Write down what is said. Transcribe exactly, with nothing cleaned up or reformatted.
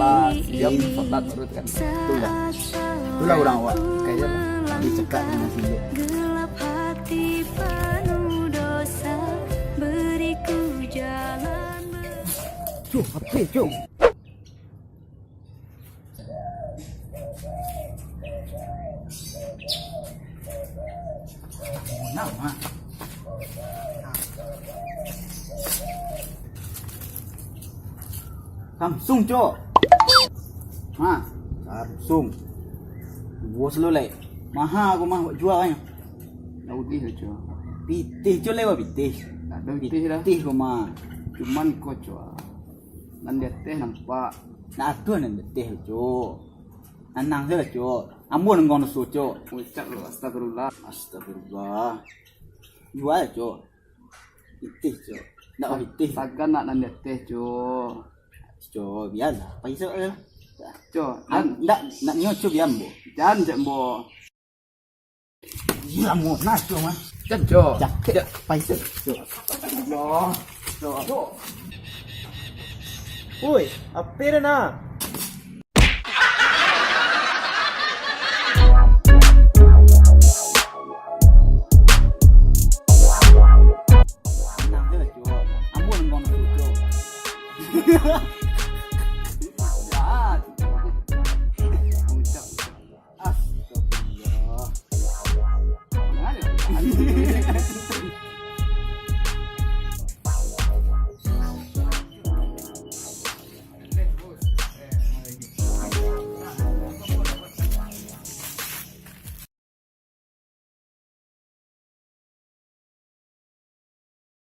Ah, diam, salat baru kan. Itulah. Itulah urang awak. Kayaknya lah. Dicekak dengan silik. Gelap hati penuh dosa, beriku jalan ber- Cuh, apa, Cuh? Samsung, Cok. Ha, Samsung. Duo slot lai. Maha ko mah, jua nyo. Nak pitih, Cok. Pitih, Cok, lai pitih. Nak pitih dah. Pitih ko mah. Cuman ko, Cok. Nan di ateh nampak. Nah, tu nan di ateh, Cok. Anang sajo, Cok. Ambo nan gong doso, Cok. Ucap lo, astagfirullah. Astagfirullah. Jua, Cok. Pitih, Cok. Ndak pitih. Sagan nak nan di ateh, Cok. Cok, bialah. Paisok je lah. Cok, ndak, ndak nyo, Cok, bia ambo. Jan, cak ambo. Gila, mo, nah, Cok, mah. Jan, Cok. Jaket. Paisok, Cok. Astagfirullah. Cok. Cok. Oi, apo dah, nah? Tenang je lah, Cok. Ambo nan gong doso, Cok. Jahat. Ucap, ucap. Astagfirullah. Mangana?